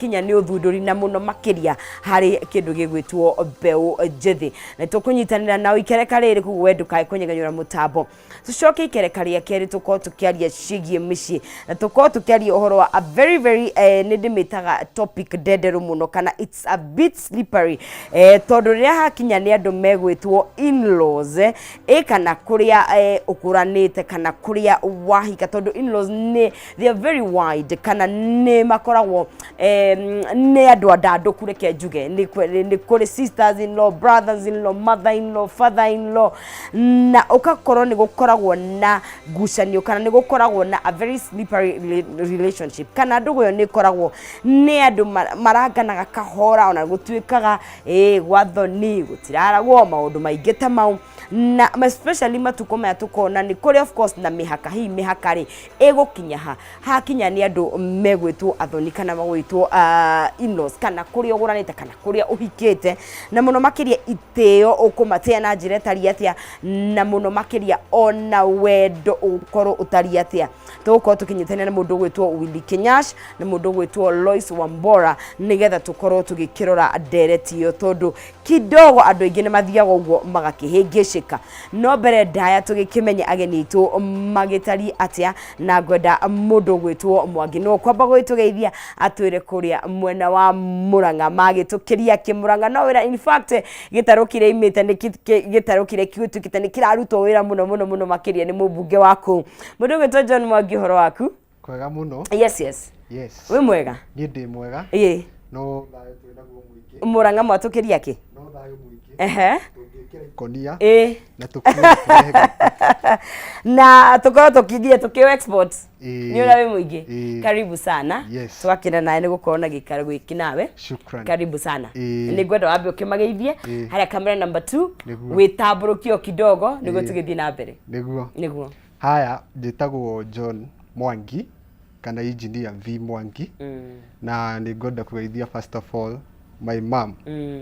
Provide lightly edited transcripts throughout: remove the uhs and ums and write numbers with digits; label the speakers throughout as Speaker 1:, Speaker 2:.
Speaker 1: Kinya nĩ ũthundũri na mũno makĩria harĩ kĩndũ gĩgwĩtwo mbeũ njĩthĩ. Na tũkũnyitanĩra nao ikereka rĩrĩ, koguo we ndũkae kũnyegenyũra mũtambo. Tũcoke ikereka rĩa kerĩ tũkorwo tũkĩaria ciĩgiĩ mĩciĩ na tũkorwo tũkĩaria ũhoro wa a very very nĩ ndĩmĩtaga topic ndenderũ mũno kana it's a bit slippery, tondũ rĩrĩa hakinya nĩ andũ megwĩtwo in-laws, kana kũrĩa ũkũranĩte kana kũrĩa wahika, tondũ in-laws nĩ they are very wide kana nĩ makoragwo nĩ andũ andandũku. Reke njuge nĩ kũrĩ sisters in law, brothers in law, mother in law, father in law, na ũgakorwo nĩ gũkoragwo na ngucanio kana nĩ gũkoragwo na a very slippery relationship kana ndũgũ ĩyo nĩ ĩkoragwo nĩ andũ maranganaga kahora, ona gũtuĩkaga gwa thoni gũtiraragwo maũndũ maingĩ ta mau, na especially matukũ maya tũkona nĩ kũrĩ of course na mĩhaka. Hihi mĩhaka rĩ ĩgũkinya ha hakinya nĩ andũ megwĩtwo athoni kana magwĩtwo in-laws kana kũrĩa ũgũranĩte kana kũrĩa ũhikĩte, na mũno makĩria itĩo ũkũmatĩa na njĩra ĩtariĩ atĩa, na mũno makĩria ona wendo ũgũkorwo ũtariĩ atĩa? Tũgũkorwo tũkĩnyitanĩra na mũndũ ũgwĩtwo Willy Kinyash na mũndũ ũgwĩtwo Lois Wambora nĩgetha tũkorwo tũgĩkĩrora ndereti ĩyo, tondũ kidogo andũ aingĩ nĩ mathiaga ũguo magakĩhĩngĩcĩka. No mbere ndaya tũgĩkĩmenya ageni aitũ magĩtariĩ atĩa, na ngwenda mũndũ ũgwĩtwo Mwangi no kwamba gwĩtũgeithia atwĩre kũrĩa mwena wa Mũrang'a magĩtũkĩria kĩmũrang'a no wĩra. In fact, gĩtarũ kĩrĩa imĩte nĩ gĩtarũ kĩrĩa kĩgũtuĩkĩte nĩ kĩrarutwo wĩra mũno mũno mũno makĩria nĩ mũmbunge wa kũu, mũndũ ũgwĩtwo John Mwangi. Ũhoro waku?
Speaker 2: Kwega mũno.
Speaker 1: Yes.
Speaker 2: Yes.
Speaker 1: Wĩ mwega?
Speaker 2: Niĩ ndĩ mwega. No thayũ twĩ naguo mũingĩ.
Speaker 1: Mũrang'a mwatũkĩria kĩ?
Speaker 2: No thayũ mũingĩ. Tũngĩkĩra ikonia na tũkue tũrehe gũkũ.
Speaker 1: Na tũkorwo tũkĩngia tũkĩ export. Nĩ ũrĩa wĩ mũingĩ. Karibu sana. Twakena nawe nĩ gũkorwo na gĩikaro gĩkĩ nawe.
Speaker 2: Shukran.
Speaker 1: Karibu sana. Nĩ ngwenda wambe ũkĩmageithie harĩa kamera number 2.
Speaker 2: Nĩguo.
Speaker 1: Wĩtambũrũkio kidogo nĩguo tũgĩthiĩ na mbere.
Speaker 2: Nĩguo.
Speaker 1: Nĩguo.
Speaker 2: Haya, njĩtagwo John Mwangi kana Engineer V Mwangi, na nĩ ngwenda kũgeithia first of all my mom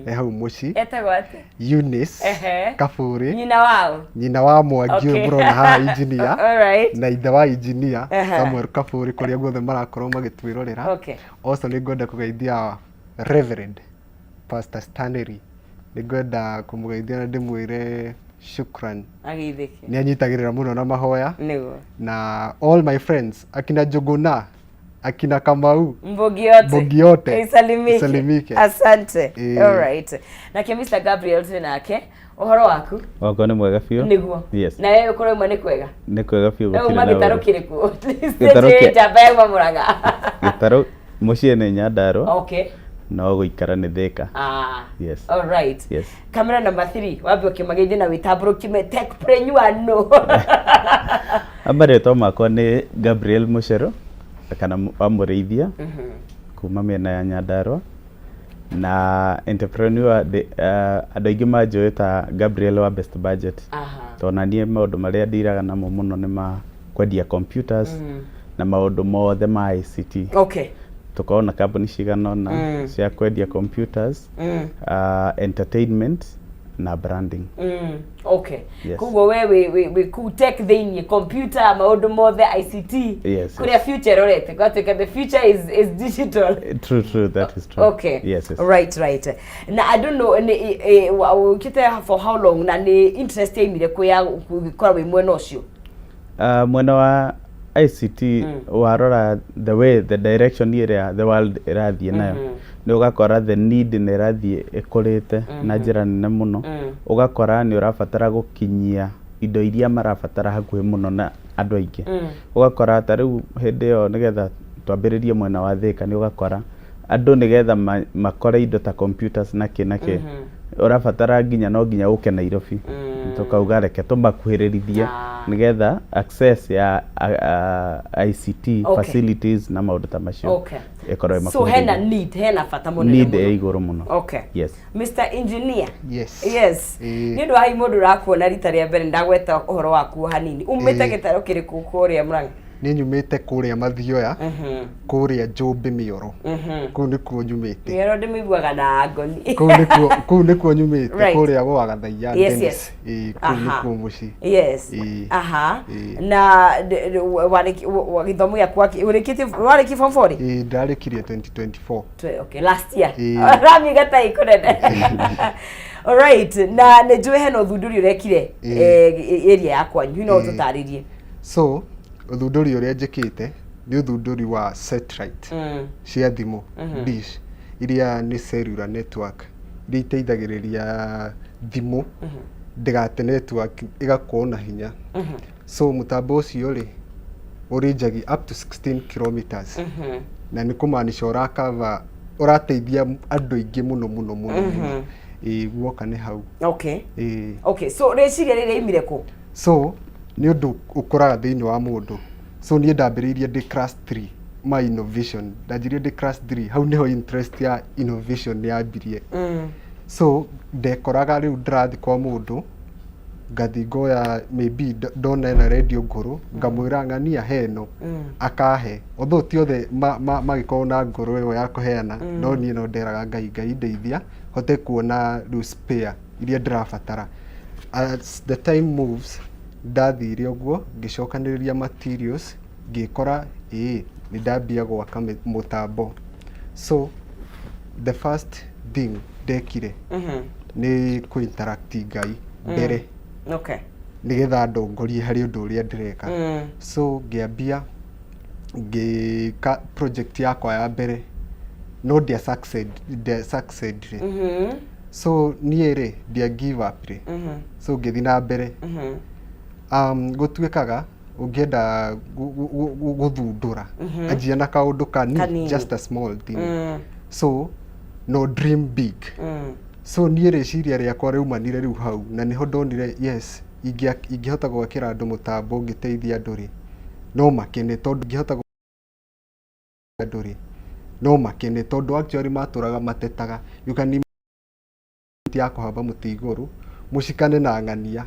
Speaker 2: e hau mũciĩ.
Speaker 1: Etagwo atĩa?
Speaker 2: Eunice Kaburi.
Speaker 1: Nyina wao?
Speaker 2: Nyina wa Mwangi ũyũ mũrona haha, engineer, na ithe wa engineer Samuel Kaburi, kũrĩa guothe marakorwo magĩtwĩrorera. Also nĩ ngwenda kũgeithia Reverend Pastor Stanley, nĩ ngwenda kũmũgeithia na ndĩmwĩre shukran.
Speaker 1: Ageithĩke.
Speaker 2: Nĩ anyitagĩrĩra mũno na mahoya. Na all my friends, akina Njuguna, akina Kamau.
Speaker 1: Mbogi yote.
Speaker 2: Mbogi yote.
Speaker 1: Isalimike.
Speaker 2: Isalimike.
Speaker 1: Asante. All right, nake Mr Gabriel twĩ nake, ũhoro waku?
Speaker 3: Wakwa nĩ mwega biũ.
Speaker 1: Nĩguo.
Speaker 3: Yes.
Speaker 1: Na wewe ũkorwo ĩmwe nĩ kwega?
Speaker 3: Nĩ kwega biũ, gũtirĩ
Speaker 1: uma
Speaker 3: na
Speaker 1: gĩtarũ
Speaker 3: ũru.
Speaker 1: kĩrĩkũ?
Speaker 3: Gĩtarũ
Speaker 1: Njamba yauma Mũrang'a.
Speaker 3: Gĩtarũ mũciĩ nĩ Nyandarũa. No gũikara nĩ Thĩka. Yes.
Speaker 1: All right.
Speaker 3: Yes.
Speaker 1: Kamera number 3, wambe ũkĩmageithie na wĩtambũrũkie, techpreneur no.
Speaker 3: Marĩtwa makwa nĩ Gabriel Mũcero kana wa Mũrĩithia kuma mĩena ya Nyandarũa, na entrepreneur andũ aingĩ manjũĩ ta Gabriel wa Best Budget, tondũ na niĩ maũndũ marĩa ndiraga namo mũno nĩ ma kwendia computers na maũndũ mothe ma ICT. Tũkoragwo na kambuni cigana ũna cia kwendia computers, entertainment na branding. Yes.
Speaker 1: Koguo we wĩ kũu tech thĩinĩ, computer, maũndũ mothe ICT.
Speaker 3: Yes.
Speaker 1: Kũrĩa future ĩrorete gwatuĩka the future is digital.
Speaker 3: True, that is true. Yes.
Speaker 1: Right. Na I don't know nĩ ũkĩte for how long, na nĩ interest yaimire kũ ya gũkorwo wĩ mwena ũcio?
Speaker 3: Mwena wa ICT, warora the way the direction ĩrĩa the world ĩrathiĩ nayo, nĩ ũgakora the need nĩ ĩrathiĩ ĩkũrĩte na njĩra nene mũno. Ũgakora nĩ ũrabatara gũkinyia indo iria marabatara hakuhĩ mũno na andũ aingĩ. Ũgakora ta rĩu hĩndĩ ĩyo nĩgetha twambĩrĩrie mwena wa Thĩka, nĩ ũgakora andũ nĩgetha makore indo ta computers na kĩ na kĩ, ũrabatara nginya no nginya ũke Nairobi. Tũkauga reke tũmakuhĩrĩrithie nĩgetha access ya ICT facilities na maũndũ ta macio ĩkorwo
Speaker 1: So hena
Speaker 3: ĩmakuhĩrĩirie.
Speaker 1: need, hena bata mũnene
Speaker 3: Need
Speaker 1: mũno.
Speaker 3: ĩ igũrũ mũno. Yes.
Speaker 1: Mr Engineer.
Speaker 2: Yes.
Speaker 1: Yes. Nĩ ũndũ wa hihi mũndũ ũrakuona rita rĩa mbere, ndagweta ũhoro waku hanini, umĩte gĩtarũ kĩrĩkũ kũrĩa Mũrang'a?
Speaker 2: Niĩ nyumĩte kũrĩa Mathioya, kũrĩa Njũmbĩ Mĩoro. Kũu nĩkuo nyumĩte.
Speaker 1: Mĩoro ndĩmĩiguaga na ngoni.
Speaker 2: Kũu nĩkuo kũu nĩkuo nyumĩte, kũrĩa gwa Gathaiya Dennis. Ĩĩ, kũu nĩkuo mũciĩ. Ĩĩ. Ĩĩ.
Speaker 1: Na gĩthomo gĩaku ũrĩkĩtie, warĩkia form 4 rĩ?
Speaker 2: Ĩĩ, ndarĩkirie 2024.
Speaker 1: Okay, last year.
Speaker 2: Ĩĩ.
Speaker 1: Ramiga ta ĩkũnene. Alright, na nĩ njũĩ hena ũthundũri ũrekire area ya kwanyu, no ũtũtarĩrie.
Speaker 2: So, ũthundũri ũrĩa njĩkĩte nĩ ũthundũri wa satellite cia thimũ, dish, iria nĩ cellular network, iria iteithagĩrĩria thimũ ndĩgate network ĩgakorwo na hinya. So mũtambo ũcio rĩ, ũrĩnjagia up to 16 kilometers. Na nĩ kũmaanisha ũra cover, ũrateithia andũ aingĩ mũno mũno mũno mũno. Ĩĩ, guoka nĩ hau. Ĩĩ.
Speaker 1: Okay, so rĩciria rĩrĩ rĩaumire kũ?
Speaker 2: So nĩ ũndũ ũkũraga thĩinĩ wa mũndũ. So niĩ ndambĩrĩirie ndĩ class 3 ma innovation. Ndanjirie ndĩ class 3, hau nĩho interest ya innovation yambirie. So ndekoraga rĩu ndĩrathiĩ kwa mũndũ, ngathiĩ ngoya maybe ndona ena radio ngũrũ, ngamwĩra ng'ania he ĩno, akahe. Although ti othe magĩkoragwo na ngoro ĩyo ya kũheana, no niĩ no nderaga Ngai, Ngai ndeithia hote kuona rĩu spare iria ndĩrabatara. As the time moves, ndathire ũguo ngĩcokanĩrĩria materials, ngĩkora ĩĩ nĩ ndambia gwaka mũtambo. So the first thing ndekire nĩ kũ interact Ngai mbere nĩgetha ndongorie harĩ ũndũ ũrĩa ndĩreka. So ngĩambia ngĩka project yakwa ya mbere, no ndia succeed, ndia succeed rĩ. So niĩ rĩ, ndia give up rĩ. So ngĩthiĩ na mbere. Gũtuĩkaga ũngĩenda gũthundũra, anjia na kaũndũ kanini,
Speaker 1: Kanini.
Speaker 2: just a small thing. So no dream big. So niĩ rĩciria rĩakwa rĩumanire rĩu hau, na nĩho ndonire yes, ingĩhota gwakĩra andũ mũtambo ũngĩteithia andũ rĩ, no makene, tondũ ingĩhota andũ rĩ, no makene, tondũ actually matũraga matetaga. You can imagine ya kũhamba mũtĩ igũrũ, mũcikane na ng'ania.